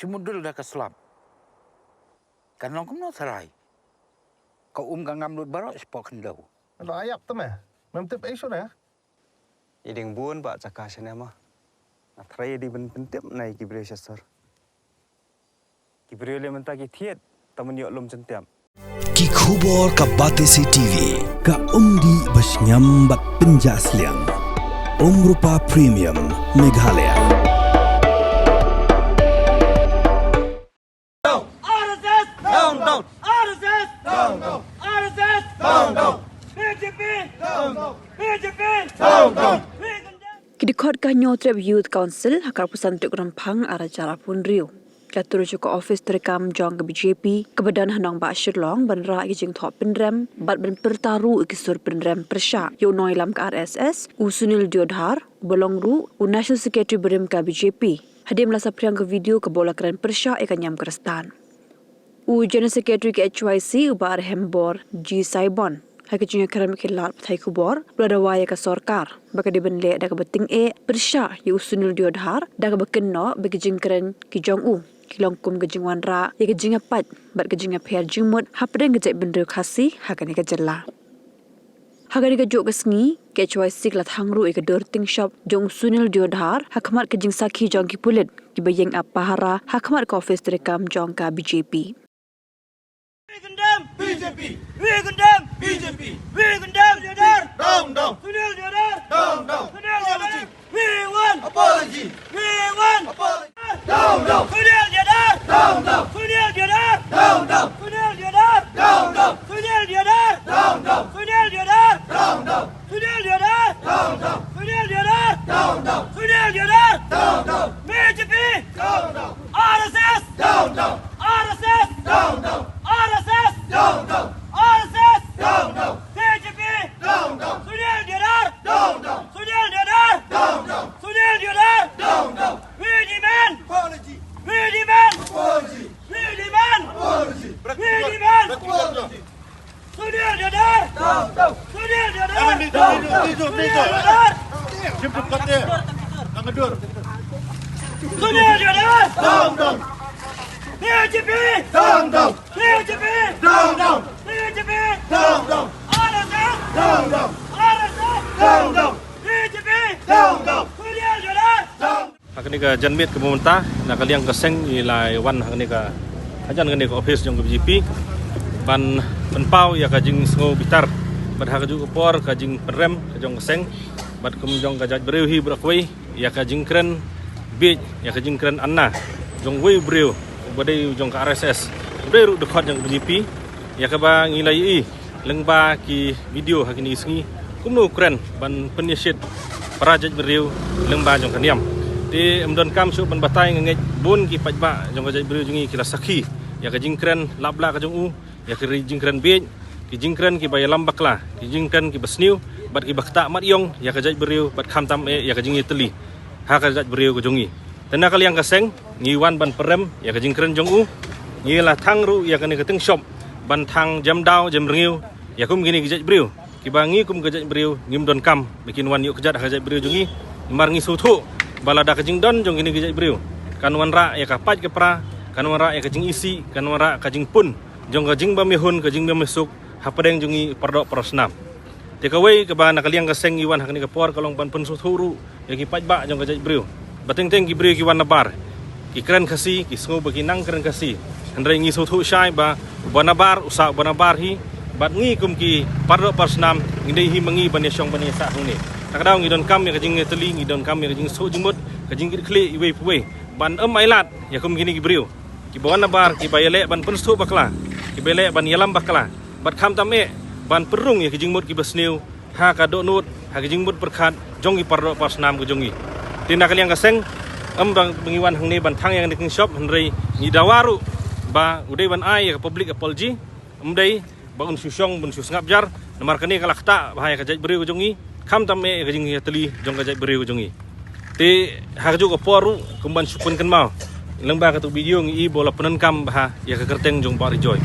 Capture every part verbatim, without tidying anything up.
Te mudul da ka slap. Kan long kumno tharai. Ka um ka ngam lut baroh shapoh khyndew. Lo ayap te me. Mem tip ei shuh ne. I ding bun ba jaka shane ma. Nga tharai i ding ban pyntip na i ki briew sha sor. Ki briew le mynta ki thied ta man ïoh lum jyntiap. Ki khubor ka Batesi T V, ka umdih ba shngiam bad pynjah sliang. Umrupa Premium, Meghalaya. Down! R S S! Down, down! R S S! Down, down! R S S! Down, down! B J P! Down, down! B J P! Down, down! We condemn! Ki dkhot ka Hynñiewtrep Youth Council ha ka arphew san tarik Rymphang arhajar arphew hynriew, ka la tur sha ka ophis treikam jong ka B J P kaba don ha nongbah Shillong ban rah ïa ki jingthoh pynrem bad ban pyrta ruh ïa ki sur pynrem pyrshah ïa u nongïalam ka R S S, u Sunil Deodhar, uba long ruh u National Secretary barim ka B J P. Hadien ba la saphriang ka video kaba u la kren pyrshah ïa ka niam Khristan. U General Secretary ka H Y C, u Bah Rehembor G Saibon, ha ka jingïakren bad ki lad pathai khubor, u la dawa ïa ka sorkar ba ka dei ban leh da kaba tyngeh pyrshah ïa u Sunil Deodhar, da kaba kynnoh ba ki jingkren ki jong u ki long kum ka jingwanrah ïa ka jingïapait bad ka jingïapher jingmut hapdeng ka jaitbynriew Khasi ha kane ka jylla. Ha kane kajuh ka sngi, ka H Y C ka la thang ruh ïa ka dur tyngshop jong u Sunil Deodhar ha khmat ka jingsakhi jong ki pulit kiba ïeng ap pahara ha khmat ka ophis treikam jong ka B J P. We condemn B J P! We condemn B J P! We condemn Deodhar! Down, down! Sunil Deodhar! Down, down! Sunil Deodhar! We want apology. We want apology. Down, down. Sunil Deodhar. Down, down. Sunil Deodhar. Down, down. Sunil Deodhar. Down, down. Sunil Deodhar. Down, down. Sunil Deodhar. Down, down. Sunil Deodhar. Down, down. Sunil Deodhar. Down, down. Sunil Deodhar. Down, down. B J P. Down, down. R S S. Down, down. R S S. Down, down. R S S. Down, down. R S S. Down, down. B J P. Down, down. Sunil Deodhar. Down, down. Sunil Deodhar. Down, down. Sunil Deodhar. Down, down. We demand apology. We demand apology. We demand apology. We demand apology. Sunil Deodhar. Down, down. Sunil Deodhar. Down, down. Sunil Deodhar. Sunil Deodhar. Down, down. B J P. Down, down. B J P! Down, down! B J P! Down, down! R S S! Down, down! R S S! Down, down! B J P! Down, down! Sunil Deodhar! Down! Ha kane ka janmiet kaba mynta, na ka liang ka seng ngi la wan ha kane ka, hajan kane ka ophis jong ka B J P ban pynpaw ïa ka jingsngew bitar bad ha kajuh ka por ka jingpynrem ka jong ka seng bad kum jong ka jaitbynriew hi baroh kawei, ïa ka jingkren bieit, ïa ka jingkren anna jong uwei u briew uba dei jong ka R S S, uba dei ruh dkhot jong ka B J P, ïa kaba ngi la ïohi lyngba ki video ha kine ki sngi kumno u kren ban pynïashit para jaitbynriew lyngba jong ka niam. Te ym donkam shuh ban batai, nga ngeit bun ki paidbah jong ka jaitbynriew jong ngi ki la sakhi ïa ka jingkren lap blah ka jong u, ïa ka ri jingkren bieit, ki jingkren kiba ïalam bakla, ki jingkren kiba sniew bad kiba ktah mat ïong ïa ka jaitbynriew bad khamtam eh ïa ka jingïatylli ha ka jaitbynriew ka jong ngi. Te na ka liang ka seng ngi wan ban pynrem ïa ka jingkren jong u. Ngi la thang ruh ïa kane ka tyngshop ban thang jem daw jem rngiew ïa kum kine ki jaitbynriew kiba ngi kum ka jaitbynriew ngim donkam ba kin wan ïuh kjat ha ka jaitbynriew jong ngi. Namar ngi sngewthuh ba lada ka jingdon jong kine ki jaitbynriew kan wanrah ïa ka paid ka pra, kan wanrah ïa ka jingisih, kan wanrah ka jingpun jong ka jingbymïahun, ka jingbymïasuk hapdeng jong ngi paradoh parasnam. Te kawei kaba na ka liang ka seng ngi wan ha kane ka por ka long ban pynsngewthuh ruh ïa ki paidbah jong ka jaitbynriew ba teng teng ki briew ki wan nabar, ki kren Khasi, ki sngew ba ki nang kren Khasi. Hynrei ngi sngewthuh shai ba uba nabar u sah uba nabar hi, bad ngi kum ki paradoh parasnam ngi dei hi ma ngi ban ïashong ban ïasah hangne. Kata ka daw ngi donkam ïa ka jingïatylli, ngi donkam ïa ka jingsuk jingmut, ka jingkitkhlieh iwei pa iwei ban ym ailad ïa kum kine ki briew kiba wan nabar, kiba ïaleh ban pynsngewthuh bakla, kiba ïaleh ban ïalam bakla bad khamtam eh ban pynrung ïa ki jingmut kiba sniew ha ka dohnud, ha ki jingmut pyrkhat jong ki paradoh parasnam ka jong ngi. Te na ka liang ka seng, ym ba ngi wan hangne ban thang ïa kane ka tyngshop, hynrei ngi dawa ruh ba u dei ban ai ïa ka public apology, ym dei ba un shu shong ban shu sngap jar, namar kane ka la ktah bha ïa ka jaitbynriew ka jong ngi, khamtam eh ïa ka jingïatylli jong ka jaitbynriew ka jong ngi. Te ha kajuh ka por ruh kum ban shu pynkynmaw lyngba katu ka video ngi i ba u la pyndonkam bha ïa ka kyrteng jong u Bah Rijoy.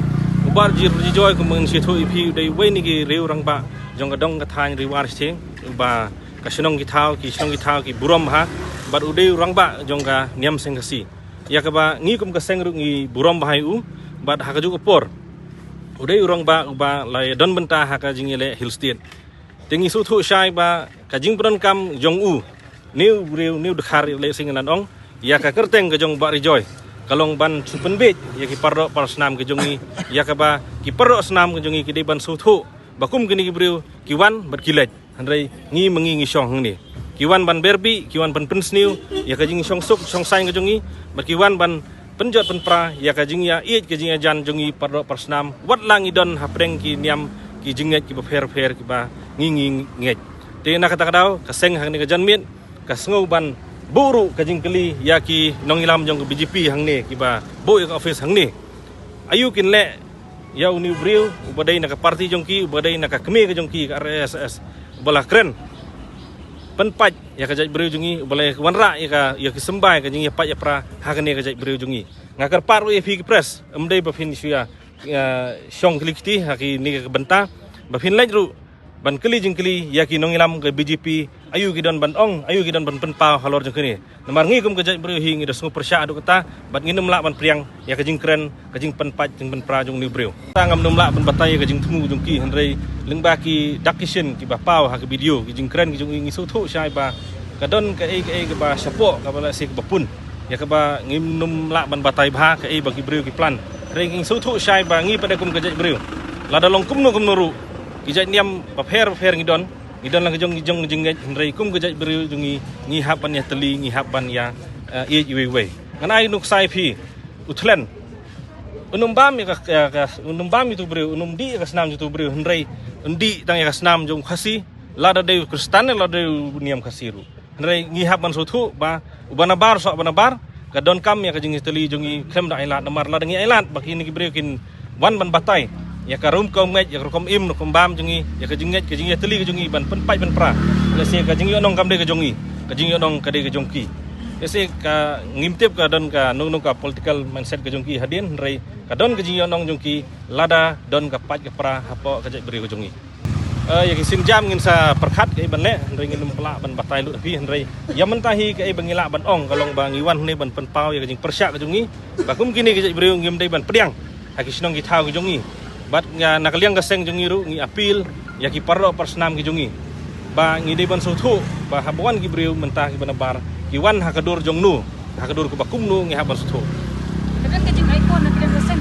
U Bah Rijoy kumba ngi sngewthuh ïa phi u dei uwei na ki riew rangbah jong ka dong ka thaiñ Ri War Shithiang, uba ka shnong ki thaw, ki shnong ki thaw ki burom bha, bad u dei u rangbah jong ka niam seng Khasi. ïa kaba ngi kum ka seng ruh ngi burom bha ïa u, bad ha kajuh ka por u dei u rangbah uba la ïa don bynta ha ka jingïaleh Hill State. Te ngi sngewthuh shai ba ka jingpyndonkam jong u, ne u briew ne u dkhar, lehse ngan ong, ïa ka kyrteng ka jong Bah Ri Joy, ka long ban shu pynbiej ïa ki pardoh parsnam ki jong ngi, ïa kaba ki pardoh snam ki jong ngi ki dei ban sngewthuh ba kum kine ki briew ki wan bad ki leit. Hynrei ngi ma ngi ngi shong hangne. Ki wan ban ber bih, ki wan ban pynsniew ïa ka jingshong suk shong saiñ ka jong ngi, bad ki wan ban pynjot pynpra ïa ka jingïaieit ka jingïajan jong ngi pardoh parsnam, wat la ngi don hapdeng ki niam ki jingngeit kiba pher pher kiba ngi ngi ngeit. Te na kata ka daw ka seng hangne ka janmiet ka sngew ban buh ruh ka jingkylli ïa ki nongïalam jong ka B J P hangne kiba buh ïa ka office hangne. Aïu kin leh ïa une u briew uba dei na ka party jong ki, uba dei na ka kmie ka jong ki, ka R S S, uba la kren pynpait ïa ka jaitbynriew jong ngi, uba la wanrah ïa ka, ïa ki symbai ka jingïapait ïapra ha kane ka jaitbynriew jong ngi. Nga kyrpad ruh ïa phi ki press, ym dei ba phin shu ïa, ïa shong kylli kti ha kine ka bynta, ba phin leit ruh ban kylli jingkylli ïa ki nongïalam ka B J P, aïu ki don ban ong, aïu ki don ban pynpaw halor jong kine. Namar ngi kum ka jaitbynriew hi ngi da sngew pyrshah haduh katta, bad ngim lah ban pdiang ïa ka jingkren, ka jingpynpait, jingpynpra jong une u briew. Te ngam nym lah ban batai ïa ka jingthmu jong ki, hynrei lyngba ki dak ki shin kiba paw ha ka video, ki jingkren ki jong ngi, ngi sngewthuh shai ba ka don kaei kaei kaba shapoh, kaba lehse kaba pun. Ïa kaba ngim nym lah ban batai bha kaei ba ki briew ki plan. Hynrei ngi sngewthuh shai ba ngi pat kum ka jaitbynriew, lada long kumno kumno ruh, ki jait niam bapher bapher ngi don, ngi don la ka jong ngi jong jingngeit, hynrei kum ka jaitbynriew jong ngi, ngi hap ban ïatylli, ngi hap ban ïa, eh, ïeit iwei iwei. Ngan ai nuksa ïa phi, u Thlen, un ym bam ïa ka, ïa ka, un ym bam ïa utu u briew, un ym dih ïa ka snam jong utu u briew, hynrei un dih tang ïa ka snam jong u Khasi, lada dei u Khristan, lada dei u niam Khasi ruh. Hynrei ngi hap ban sngewthuh ba uba nabar soh ba nabar, ka donkam ïa ka jingïatylli jong ngi khlem da ailad, namar lada ngi ailad ba kine ki briew kin wan ban batai ïa ka rukom ngeit, ïa ka rukom im rukom bam jong ngi, ïa ka jingngeit ka jingïatylli ka jong ngi ban pynpait pynpra, lehse ka jingïohnong kam dei ka jong ngi, ka jingïohnong ka dei ka jong ki. Lehse ka ngim tip ka don ka nongno ka political mindset ka jong ki hadien, hynrei ka don ka jingïohnong jong ki lada don ka pait ka pra hapoh ka jaitbynriew ka jong ngi. Eh, ïa ki sienjam ngin sa pyrkhat kaei ban leh, hynrei ngin ym lah ban batai lut ha phi, hynrei ïa mynta hi kaei ba ngi lah ban ong ka long ba ngi wan hangne ban pynpaw ïa ka jingpyrshah ka jong ngi ba kum kine ki jaitbynriew ngim dei ban pdiang ha ki shnong ki thaw ki jong ngi. Bad nga na ka liang ka seng jong ngi ruh ngi appeal ïa ki pardoh parsnam ki jong ngi ba ngi dei ban sngewthuh ba haba wan ki briew mynta kiba nabar, ki wan ha ka dur jong no, ha ka dur kaba kumno, ngi hap ban sngewthuh. Ka don ka jingaiphone na ka liang ka seng.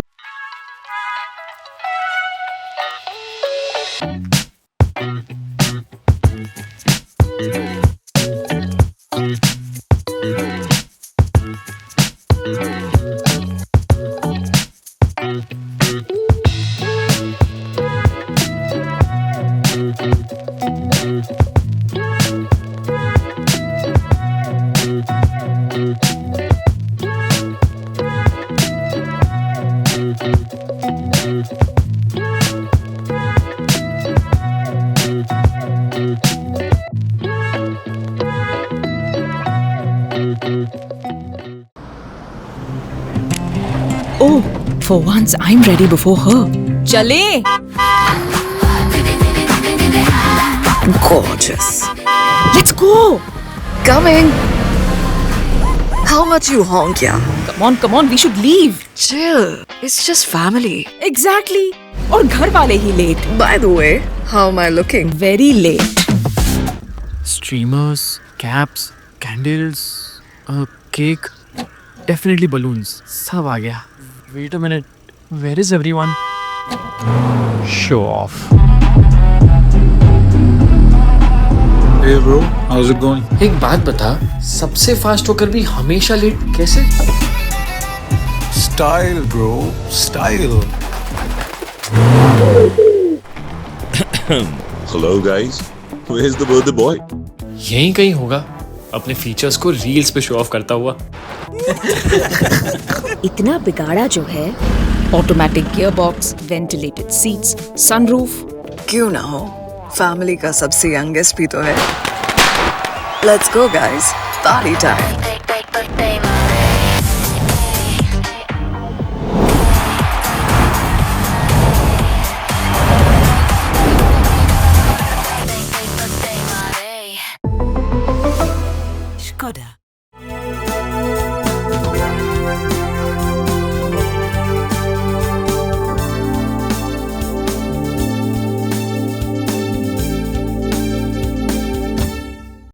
Oh, for once I'm ready before her. चले। Gorgeous. Let's go. Coming. How much you honk, yeah? Come on, come on, we should leave. Chill. It's just family. Exactly. और घर वाले ही late. By the way, how am I looking? Very late. Streamers, caps, candles, a cake, definitely balloons. सब आ गया. Wait a minute. Where is everyone? Show off. Hey bro, how's it going? एक बात बता, सबसे फास्ट होकर भी हमेशा लेट कैसे? Style bro, style. Hello guys, where's the birthday boy? यहीं कहीं होगा, अपने फीचर्स को रील्स पे शो ऑफ करता हुआ. इतना बिगाड़ा जो है. Automatic gearbox, ventilated seats, sunroof. क्यों ना हो, फैमिली का सबसे यंगेस्ट भी तो है. Let's go guys, party time.